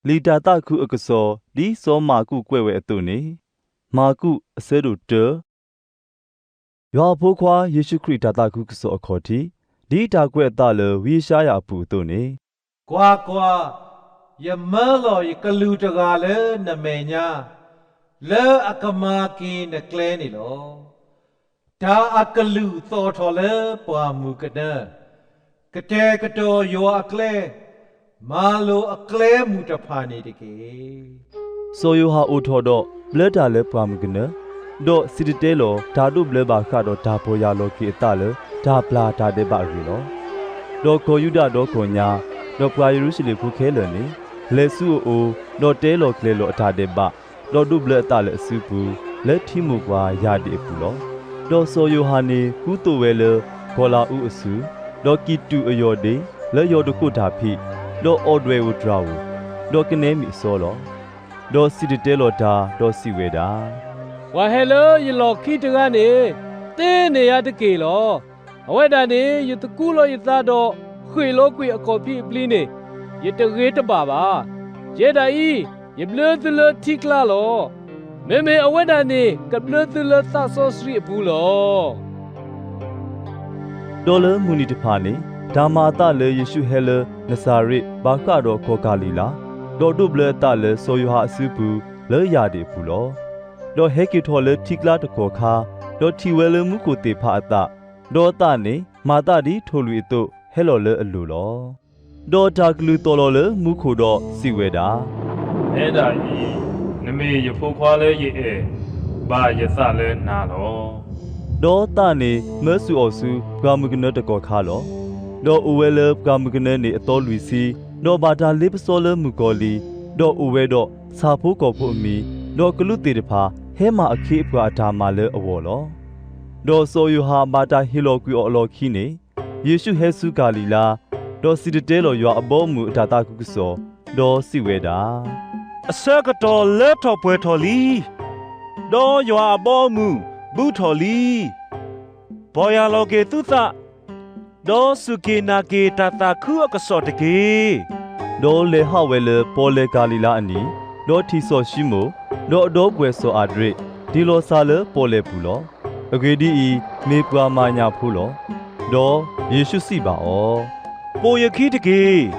လံာ်တၢ်သးခုအကစီၣ် ဒ်စီၤမၢ်ကူးကွဲးဝဲအသိးန့ၣ်, မၢ်ကူး အဆၢဒိၣ်တၢ. ယွၤအဖိခွါ ယ့ၣ်ၡူးခရံာ်တၢ်သးခုကစီၣ်အခီၣ်ထံး ဒ်တၢ်ကွဲးအသးလၢ ဝံယၡါယၤအပူၤအသိးန့ၣ်, ကွၢ်ကွၢ်, ယမၢလီၤယကလူးတဂၤလၢနမဲာ်ညါ, လၢအကမၤက့ၤနကျဲန့ၣ်လီၤ. တၢ်အကလုၢ်သီၣ်ထီၣ်လၢပှၢ်မုၢ်ကနၢ, ကတဲာ်ကတီၤယွၤအကျဲ, မၤလိာ်အကျဲမုၢ်တဖၣ်န့ၣ်တက့ၢ်. စီၤယိၤဟၣ်အိၣ်ထီၣ်ဒီးဘျၢတၢ်လၢပှၢ်မုၢ်ကနၢ, ဒီးစံၣ်တဲၤတဲလီၤတၢ်ဒိးဘျၢဘၣ်ဃးဒီးတၢ်ပီၢ်ယၢ်လီၤက့ၤအသးလၢ တၢ်ပျၢ်တၢ်ဒဲးဘးအဂ့ၢ်လီၤ. ဒီးကီၢ်ယူဒၤဒီကီၢ်ညါ, ဒီးပှၤယရူၤၡလ့ၣ်ဖိခဲလၢာ်န့ၣ်, လဲၤဆူအအိၣ်, ဒီးတဲလီၤကျဲၤလီၤအတၢ်ဒဲးဘး, ဒီးဒိးဘျၢအသးလၢအစုပူၤ, လၢထံမိၢ်ပှၢ်ယၢ်ဒ့ၣ်အပူၤလီၤ. ဒီးစီၤယိၤဟၣ်န့ၣ် ကူသိးဝဲလၢကီၤလၤအူအစု, ဒီးကံၣ်တူာ်အယီၢ်ဒ့, လၢယီၤတကိးတၢ်ဖံး, ဒီးအီၣ်ဒွဲၣ်ဧိၤတြၤဧိၤ, ဒီးကနဲမ့ၢ်အစီလီၤ. ဒီးစံၣ်တဲၤတဲလီၤတၢ်, ဒီးစံးဝဲဒၣ်, ပှၤဟဲလၢယလီၢ်ခံတဂၤန့ၣ်, သ့န့ၢ်ယၤတက့ၢ်လီၤ. အဝဲဒၣ်န့ၣ် ယသကူလီၤယသးဒီး ဃ့ၢ်လီၤကွံာ်အခီၣ်ဖံးအပျံၤန့ၣ်, ယတဂ့ၤတဘၣ်ဘၣ်. ယဲဒၣ်အံၤ, ယဘျၢသုလၢထံကျါလီၤ. မ့မ့ၢ်အဝဲဒၣ်န့ၣ် ကဘျၢသုလၢသးစီဆှံအပူၤလီၤ. ဒီးလၢမုၢ်နံၤတဖၣ်န့ၣ်, တၢ်မၤအသးလၢယ့ၣ်ၡူးဟဲလၢနစၤရ့း ဘၣ်ဃးဒီးကီၢ်ကၤလံၤလါ, ဒီးဒိးဘျၢအသးလၢစီၤယိၤဟၣ်အစုပူၤ လၢယၢ်ဒ့ၣ်အပူၤလီၤ. ဒီးဟဲက့ၤထီၣ်လၢထံကျါတကီၢ်ခါ, ဒီးထံၣ်ဝဲလၢမူခိၣ်သ့ၣ်တဖၣ်အသး, ဒီးအသးန့ၣ် မၤသးဒ်ထိၣ်လွံၣ်အသိး ဟဲလီၤလၢအလိၤလီၤ. ဒီးတၢ်ကလုၢ်သီၣ်လီၤလၢမူခိၣ်ဒီးစံးဝဲဒၣ်, နဲဒၣ်အံၤ, နမ့ၢ်ယဖိခွါလၢယအဲၣ်, ဘၣ်ယသးလၢနၤလီၤ. ဒီးသးန့ၣ်မၢဆူၣ်အီၤဆူပှၢ်မုၢ်ကနၢတကီၢ်ခါလီၤ. ဒီးအိၣ်ဝဲလၢပှၢ်မုၢ်ကနၢန့ၣ်အသီလွံၢ်ဆံ, ဒီးဘၣ်တၢ်လ့ပစီလၢမုၣ်ကီၤလံၤ, ဒီးအိၣ်ဝဲဒီးဆၣ်ဖိကီၢ်ဖိအမံၤ, ဒီးကလူးသ့ၣ်တဖၣ်ဟဲမၤအခ့အပှၤအတၢ်မၤလၢအဂီၢ်လီၤ. ဒီးစီၤယိၤဟၣ်ဘၣ်တၢ်ဟ့ၣ်လီၤကွံာ်အီၤအလီၢ်ခံန့ၣ်, ယ့ၣ်ၡူးဟဲဆူကၤလံၤလါ, ဒီးစံၣ်တဲၤတဲလီၤယွၤအဘီအမုၢ်အတၢ်သးခုကစီၣ်, ဒီးစံးဝဲဒၣ်, အဆၢကတီၢ်လၢထီၣ်ပှဲၤထီၣ်လံ, ဒီးယွၤအဘီအမုၢ်ဘူးထီၣ်လံ. ပီၢ်ယၢ်လီၤက့ၤသုသး, ဒီးစူၢ်က့ၤနာ်က့ၤတၢ်သးခုအကစီၣ်တက့ၢ်. ဒီးလဲၤဟးဝဲလၢပီၣ်လဲၣ်ကၤလံၤလါအနံၤ, ဒီးထံၣ်စီၤၡံမိၣ်, ဒီးအဒီပုၢ်ဝဲၢ်စီၤအၤဒရ့း, တ့ၢ်လီၤစၢ်လၢပီၣ်လဲၣ်ပူၤလီၤ. အဂ့ၢ်ဒ်အံၤ, မ့ၢ်ပှၤမၤညၣ်ဖိလီၤ. ဒီးယ့ၣ်ၡူးစံးဘၣ်အီၤ, ပိာ်ယခံတက့ၢ်.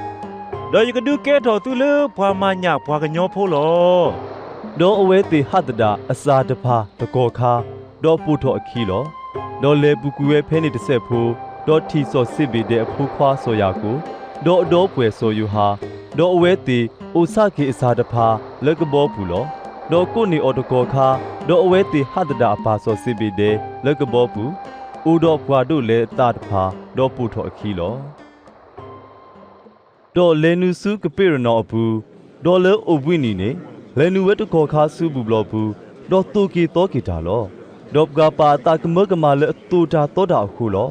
ဒီးယကဒုးကဲထီၣ်သုလၢပှၤမၤညၣ်ပှၤကညီဖိလီၤ. ဒီးအဝဲသ့ၣ်ဟးသဒၣ်အစၢ်တဖၣ်တကီၢ်ခါ, ဒီးပိာ်ထီၣ်အခံလီၤ. ဒီးလဲၤပူၤကွံာ်ဝဲဖဲန့ၣ်တစဲးဖိ, ဒီးထံၣ်စီၤစ့ဘ့းဒဲးအဖိခွါစီၤယၤကိာ်, ဒီးအဒီပုၢ်ဝဲၢ်စီၤယိၤဟၣ်, ဒီးအဝဲသ့ၣ်အိၣ်ဆၣ်က့ၤအစၢ်တဖၣ်လၢကဘီပူၤလီၤ. ဒီးကိးန့ၢ်အီၤတကီၢ်ခါ, ဒီးအဝဲသ့ၣ်ဟးသဒၣ်အပၢ်စီၤစ့ဘ့းဒဲးလၢကဘီပူၤ, အိၣ်ဒီးပှၤဒိးလဲအသးတဖၣ်, ဒီးပိာ်ထီၣ်အခံလီၤ. ဒီးလဲၤနုာ်ဆူကပ့းရနီၣ်အပူၤ, ဒီးလၢအိၣ်ဘှံးနံၤန့ၣ်, လဲၤနုာ်ဝဲတကီၢ်ခါဆူဘူၣ်ဘျီၣ်ပူၤ, ဒီးသိၣ်က့ၤသီက့ၤတၢ်လီၤ. ဒီးပှၤပာ်အသးကမၢကမၣ်လၢအသိၣ်တၢ်သီတၢ်အဃိလီၤ.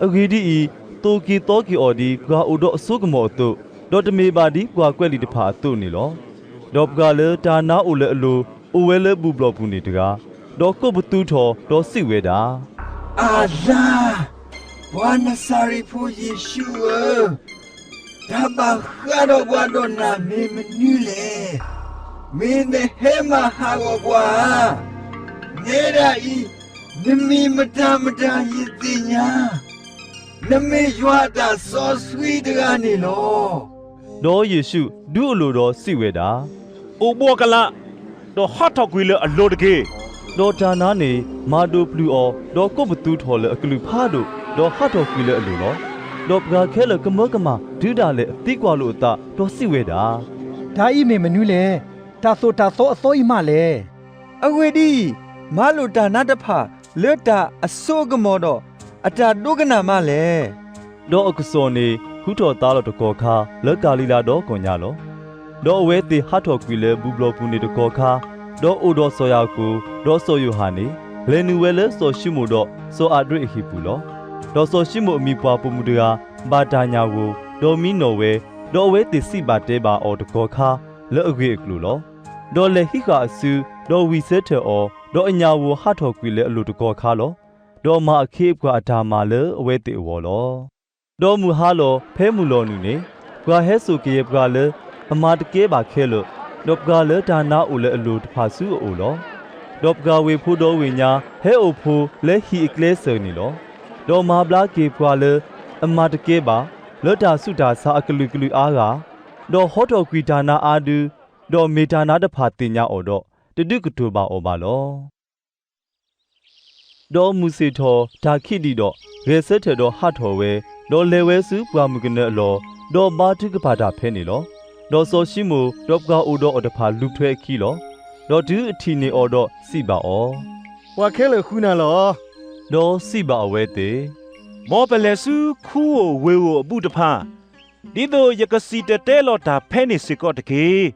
အဂ့ၢ်ဒ်အံၤ, သိၣ်က့ၤသီက့ၤအီၤဒ်ပှၤအိၣ်ဒီးအစိကမီၤအသိး, ဒီးတမ့ၢ်ဘၣ်ဒ်ပှၤကွဲးလံာ်တဖၣ်အသိးန့ၣ်လီၤ. ဒီးပှၤလၢတၢ်နါအိၣ်လၢအလိၤ အိၣ်ဝဲလၢဘူၣ်ဘျီၣ်ပူၤန့ၣ်တဂၤ, ဒီးကိးပသူထီၣ်, ဒီးစံးဝဲဒၣ်, အၣ်လါ, ပှၤနစၤရ့းဖိယ့ၣ်ၡူးဧၢ, တၢ်ဘၣ်ဃးဒီးပှၤဒီးနၤမ့ၢ်မနုၤလဲၣ်. မ့ၢ်နဟဲမၤဟးဂီၤပှၤဧါ. နဲဒၣ်အံၤ, နမ့ၢ်မတၤမတၤယသ့ၣ်ညါ, နမ့ၢ်ယွၤအတၢ်စီဆှံတဂၤန့ၣ်လီၤ. ဒီးယ့ၣ်ၡူးဒုးအလိၤဒီးစံးဝဲဒၣ်, အိၣ်ဘှီၣ်ကလာ်, ဒီးဟးထီၣ်ကွံာ်လၢအလိၤတက့ၢ်. ဒီးတၢ်နါန့ၣ်မၤဒိးပျုၢ်အီၤ, ဒီးကိးပသူထီၣ်လၢအကလုၢ်ဖးဒိၣ်, ဒီးဟးထီၣ်ကွံာ်လၢအလိၤလီၤ. ဒီးပှၤခဲလၢာ်ကမၢကမၣ်တုၤဒၣ်လဲာ်အသံကွၢ်လိာ်အသး, ဒီးစံးဝဲဒၣ်, တၢ်အံၤမ့ၢ်မနုၤလဲၣ်. တၢ်သိၣ်တၢ်သီအသီအံၤမးလဲၣ်. အဂ့ၢ်ဒ်အံၤ, မၤလိာ်တၢ်နါတဖၣ်လၢတၢ်အစိအကမီၤဒီးအတၢ်ဒိကနၣ်မးလဲၣ်. ဒီးအကစီၣ်န့ၣ်ဟူထီၣ်သါလီၤတကီၢ်ခါလၢကၤလံၤလါဒီကီၢ်ညါလီၤ. ဒီးအဝဲသ့ၣ်ဟးထီၣ်ကွံာ်လၢဘူၣ်ဘျီၣ်ပူၤန့ၣ်တကီၢ်ခါ, ဒီးအိၣ်ဒီးစီၤယၤကိာ်, ဒီးစီၤယိၤဟၣ်န့ၣ်, လဲၤနုာ်ဝဲလၢစီၤၡံမိၣ်ဒီးစီၤအၤဒရ့းအဟံၣ်ပူၤလီၤ. ဒီးစီၤၡံမိၣ်အမံၤပှၢ်ပိာ်မုၣ်တဂၤ ဘၣ်တၢ်ညၣ်ဂိၢ်, ဒီးမံနီၣ်ဝဲ, ဒီးအဝဲသ့ၣ်စံးဘၣ်တဲဘၣ်အီၤတကီၢ်ခါလၢအဂ့ၢ်အကျိၤလီၤ. ဒီးလဲၤဟံးဃာ်အစု, ဒီးဝံၢ်ဆၢထၢၣ်အီၤ, ဒီးအညၣ်ဂိၢ်ဟးထီၣ်ကွံာ်လၢအလိၤတကီၢ်ခါလီၤ. ဒီးမၤအခ့အပှၤအတၢ်မၤလၢအဝဲသ့ၣ်အဂီၢ်လီၤ. ဒီးမုၢ်ဟါလီၤဖဲမုၢ်လီၤနုာ်န့ၣ်, ပှၤဟဲစိာ်ကယဲၢ်ပှၤလၢ အမၤတကဲဘၣ်ခဲလၢာ်, ဒီးပှၤလၢတၢ်နါအိၣ်လၢအလိၤတဖၣ်ဆူအအိၣ်လီၤ. ဒီးပှၤဝ့ၢ်ဖိဒီဝ့ၢ်ညါ ဟဲအိၣ်ဖိလၢဟံၣ်အကျဲစၢၤန့ၣ်လီၤ. ဒီးမၤဘျါက့ၤပှၤလၢအမၤတကဲဘၣ် လၢတၢ်ဆူးတၢ်ဆါအကလုာ်ကလုာ်အါဂၤ, ဒီးဟီထီၣ်ကွံာ်တၢ်နါအါဒု, ဒီးမ့ၢ်တၢ်နါတဖၣ်သ့ၣ်ညါအီၤဒီး တဒုးကတိၤဘၣ်အီၤဘၣ်လီၤ. ဒီးမုၢ်ဆ့ၣ်ထီၣ်တၢ်ခံးဒံးဒီး ဂဲၤဆၢထၢၣ်ဒီးဟးထီၣ်ဝဲ, ဒီးလဲၤဝဲဆူပှၢ်မုၢ်ကနၢအလီၢ်, ဒီးဘါထုကဖၣ်တၢ်ဖဲန့ၣ်လီၤ. ဒီးစီၤၡံမိၣ်ဒီးပှၤအိၣ်ဒီးအီၤတဖၣ်လူၤထွဲအခံလီၤ. ဒီးတုၤအထံၣ်န့ၢ်အီၤဒီးစံးဘၣ်အီၤ, ပှၤခဲလၢာ်ဃုနၤလီၤ. ဒီးစံးဘၣ်အဝဲသ့ၣ်, မ်ပလဲၤဆူခူဧိၤဝ့ၢ်ဧိၤအဘူၣ်တဖၣ်, ဒ်သိးယကစံၣ်တဲၤတဲလီၤတၢ်ဖဲန့ၣ်စ့ၢ်ကီးတက့ၢ်.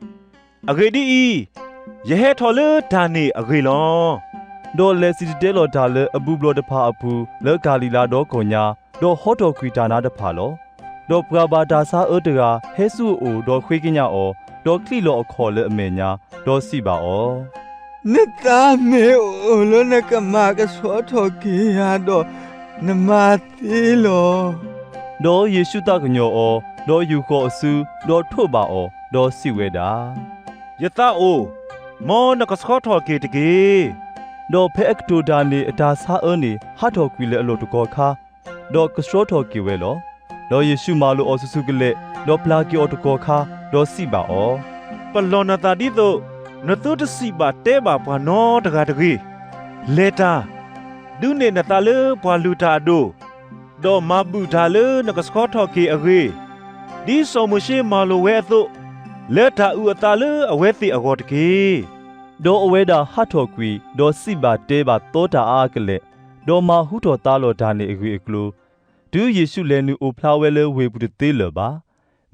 အဂ့ၢ်ဒ်အံၤ, ယဟဲထီၣ်လၢတၢ်န့ၣ်အဂ့ၢ်လီၤ. ဒီးလဲၤစံၣ်တဲၤတဲလီၤတၢ်လၢအဘူၣ်ဘျီၣ်တဖၣ်အပူၤ လၢကၤလံၤလါဒီကိးညါ, ဒီးဟီထီၣ်ကွံာ်တၢ်နါတဖၣ်လီၤ. ဒီးပှၤဘၣ်တၢ်ဆါအၢတဂၤဟဲဆူအအိၣ်ဒီးဃ့ကညးအီၤ, ဒီးချံးလီၤအခီၣ်လၢအမဲာ်ညါ, ဒီးစံးဘၣ်အီၤ, နသးမ့ၢ်အိၣ်လၢနကမၤကဆှီထီၣ်က့ၤယၤဒီး, နမၤသ့လီၤ. ဒီးယ့ၣ်ၡူးသးကညီၤအီၤ, ဒီးယူာ်ဃီၤအစု, ဒီးထိးဘၣ်အီၤ, ဒီးစံးဝဲဒၣ်, ယသးအိၣ်, မ်နကဆှီထီၣ်က့ၤတက့ၢ်. ဒီးဖဲအကတိၤတၢ်န့ၣ် အတၢ်ဆါအၢန့ၣ် ဟးထီၣ်ကွံာ်လၢအလိၤတကီၢ်ခါ, ဒီးကဆှီထီၣ်က့ၤဝဲလီၤ. ဒီးယ့ၣ်ၡူးမၤလိာ်အီၤဆူၣ်ဆူၣ်ကလဲာ်, ဒီးပျၢ်က့ၤအီၤတကီၢ်ခါ, ဒီးစံးဘၣ်အီၤ, ပလီၢ်နသးဒ်သိးနသုတစံးဘၣ်တဲဘၣ်ပှၤနီတဂၤတဂ့ၤ. လဲၤတၢ်, ဒုးနဲၣ်နသးလၢပှၤလုၢ်တၢ်အဒိၣ်, ဒီးမၤဘုာ်တၢ်လၢနကဆှီထီၣ်က့ၤအဂ့ၢ်, ဒ်စီၤမိၤၡ့မၤလိာ်ဝဲအသိး, လဲၤတၢ်အုၣ်အသးလၢအဝဲသ့ၣ်အဂီၢ်တက့ၢ်. ဒီးအဝဲဒၣ်ဟးထီၣ်ကွံာ်, ဒီးစံးဘၣ်တဲဘၣ်သီတၢ်အါအါကလဲာ်, ဒီးမၤဟူထီၣ်သါလီၤတၢ်န့ၣ်အဂ့ၢ်အကျိၤ, တုၤယ့ၣ်ၡူးလဲၤနုာ်အိၣ်ဖျါဝဲလၢဝ့ၢ်ပူၤတသ့လၢၤဘၣ်,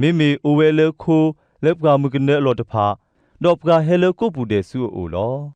မ့မ့ၢ်အိၣ်ဝဲလၢခိလၢပှၢ်မုၢ်ကနၢအလီၢ်တဖၣ်, ဒီးပှၤဟဲလၢကိးပူၤဒဲးဆူအအိၣ်လီၤ.